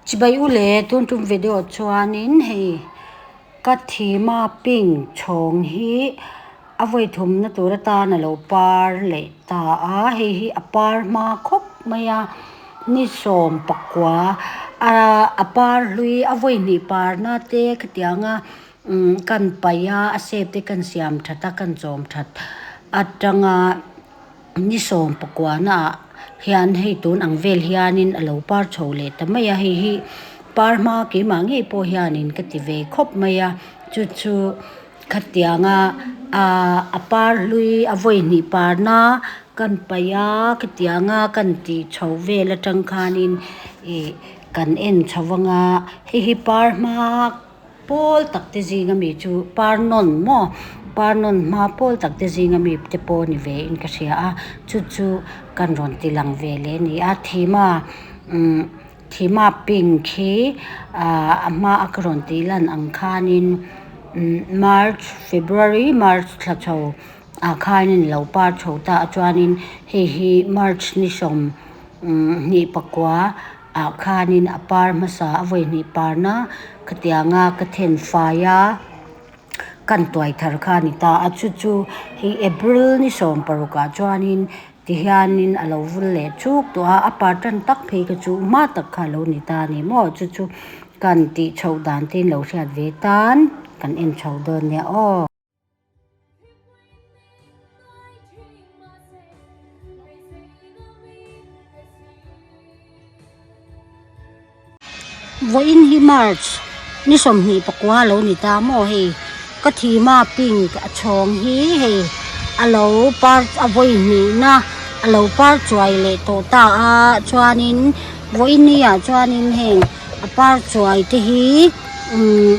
Chibai u le tun tum video chuanin hei ka thima pink chhawng hi a vawi thumna tur atan a lo par leh ta a, hei hi a par hma khawp mai a, ni 19 a par hlui a vawi hnih parna te khatianga umm kan paih a, a shape te kan siam that a kan chawm that atanga. Ni 19 naah hian hei tun ang vel hianin a lo par chho leh ta mai a, hei hi par hma keimah ngei pawh hianin ka ti ve khawp mai a, chu chu khatianga ahh a par hlui a vawi hnih parna kan paih a khatianga kan tih chho vel atang khanin ih kan en chho vang a, hei hi par hma. Pawl tak te zinga mi chu par nawn maw par nawn hma pawl tak te zinga mi te pawh ni ve in ka hria a chu chu kan rawn ti lang ve leh a ni a thima umm thima pink hi ahh a hma a ka rawn tih lan ang khanin umm march february march thla chho ah khanin a lo par chho ta a chuanin hei hi march ni 29. Ah khanin a par hmasa a vawi hnih parna khatianga ka then fai a kan tuai thar kha a ni ta a chu chu hei April ni 16 ah chuanin tihianin a lo vul leh chuk tawh a a par tan tak phei kha chu hma tak kha a lo ni ta a ni maw chu chu kan tih chhoh dan te in lo hriat ve tan kan en chho dawn nia aw. Vawiin hi March ni 29 a lo ni ta maw hei ka thima pink a chhawng hi hei a lo par a vawi hnihna a lo par chuai leh tawh ta a chuanin vawiin ni ah chuanin heng a par chuai te hi umm.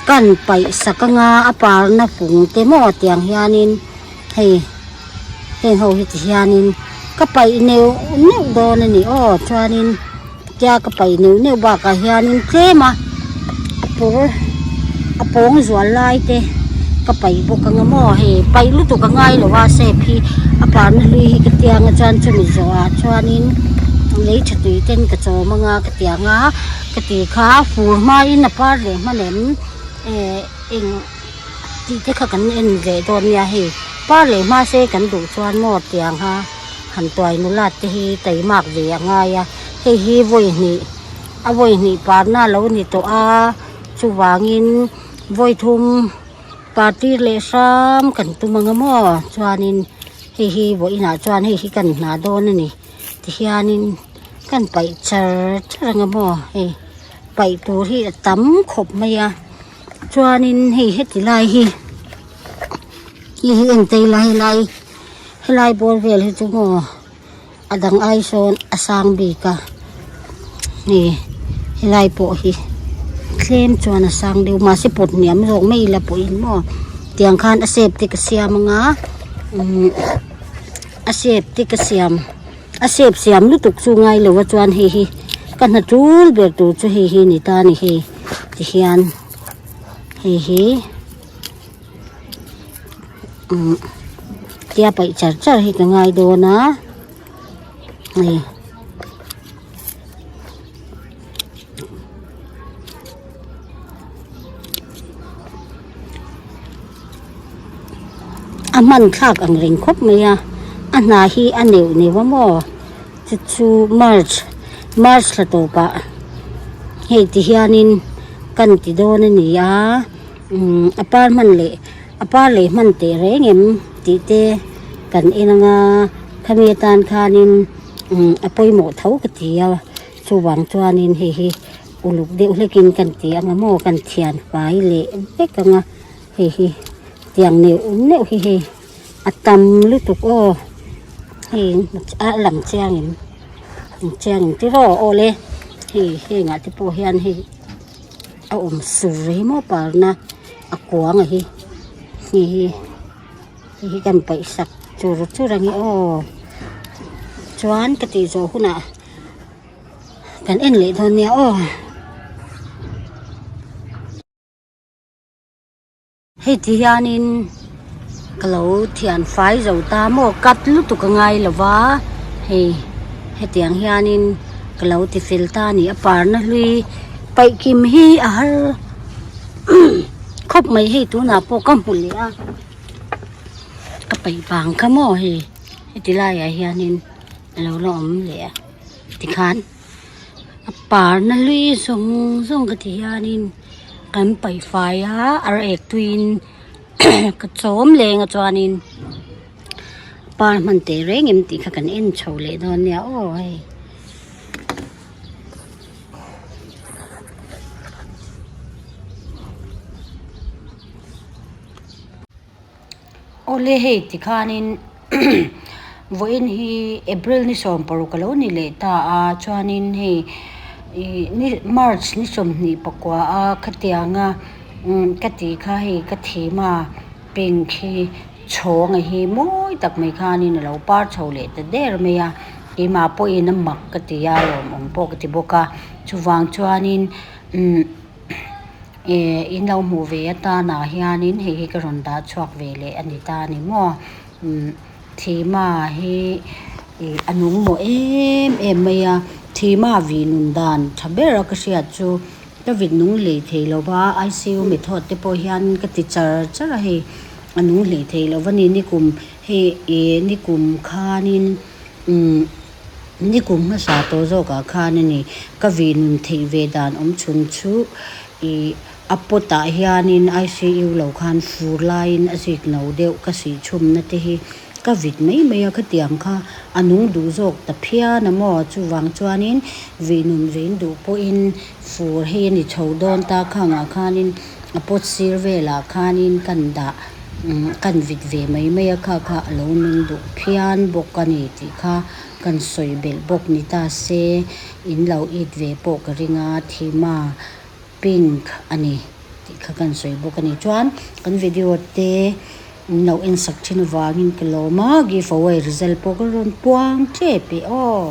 Kan paih sak anga a parna fung te maw tiang hianin hei heng ho hi ti hianin ka paih neuh neuh dawn a ni aw chuanin tia ka paih neuh neuh bakah hianin tlem a a pawr a pawng zual lai te ka paih bawk anga maw hei paih lutuk a ngai lo a shape hi a parna hlui hi ka tiang a chuan chumi zawhah chuanin lei tha tui ten ka chawm anga ka tiang a. Ka ti kha fur hmain a par leh hman em eh eng tih te kha kan en leh dawn nia hei par leh hma se kan duh chuan maw tiang kha han tuai nulat te hi taimak ve a ngai a hei hi vawi hnih a vawi hnih parna a lo ni tawh a chuvangin vawi thum par tir leh hram kan tum ang a maw chuanin hei hi vawiinah chuan hei hi kan hna dawn a ni. Tihianin kan paih char char ang a maw hei paih tur hi a tam khawp mai a chuanin hei heti lai hi hei hi en te ila helai helai bawr vel hi chu maw a dang ai sawn a sang bik a hei helai pawh hi tlem chuan a sang deuh mahse pawt hniam zawk mai ila pawhin maw tiang khan a shape te ka siam anga umm. A shape te ka siam a shape siam lutuk chu ngai lo a chuan hei hi ka hna tul ber tur chu hei hi ni ta a ni hei tihian hei hi umm tia paih char char hi ka ngai dawn a hei. A hman thlak ang reng khawp mai a a hna hi a neuh neuh a maw chu chu march march thla tawpah hei ti hianin kan ti dawn a ni a umm a par hman leh a par leh hman teh reng em tih te kan en ang a khami atan khanin umm a pawimawh tho ka ti a chuvang chuanin hei hi. Uluk deuh hlekin kan ti ang a maw kan thian fai leh vek ang a hei hi tiang neuh neuh hi hei a tam lutuk aw hei a lang chiang em lang chiang em tiraw aw le hei hengah te pawh hian hei a awm sur hi maw parna a kuang a hi hei hi hei hi kan paih sak chur chur ang e aw chuan ka tih zawh hunah. Kan en leh dawn nia aw. Hei ti hianin ka lo thian fai zo ta maw cut lutuk a ngai lo va hei hetiang hianin ka lo ti fel ta a ni a parna hlui paih kim hi a har khawp mai hei tunah pawh ka hmu leh a ka paih vang kha maw hei heti laiah hianin a lo la awm leh a tikhan a parna hlui zawng zawng ka ti hianin kan paih fai a ar ek tuiin ka chawm leng a chuanin par hman teh reng em tih kha kan en chho leh dawn nia aw hei. Awle hei tikhanin vawiin hi April ni 16 a lo ni leh ta a chuanin hei ih ni March ni 24 a khatianga ka tih kha hei ka thim a pink hi chhawng a hi mawi tak mai khanin a lo par chho leh ta der mai a keimah pawhin a mak ka ti a lawmawm pawh ka ti bawk a chuvang chuanin umm. Eh in lo hmuh ve atanah hianin hei hi ka rawn dah chhuak ve leh a ni ta a ni maw umm thima hi ih a nung mawh em em mai a thima vih nun dan tha ber a ka hriat chu ka vit nung hlei thei lo va I_C_U method te pawh hian ka ti char char a hei a nung hlei thei lo va ni nikum hei ih nikum khanin umm. Nikum hmasa tawh zawkah khan a ni. Ka vih nun theih ve dan awm chhun chu ih a pot ah hianin ICU lo khan fur laiin a zik no deuh ka sih chhumna te hi ka vit mai mai a khatiang kha a nung duh zawk ta phian a maw chuvang chuanin vih nun vein duh pawhin fur hei a ni chho dawn ta khangah khanin a pot sir velah khanin kan dah. Kan vit ve mai mai a kha kha a lo nung duh phian bawk a ni tih kha kan sawi belh bawk ni ta se in lo it ve pawh ka ring a thima pink a ni tih kha kan sawi bawk a ni chuan kan video te in lo en sak thin avangin ka lawm a give away result pawh ka rawn puang tep e aw.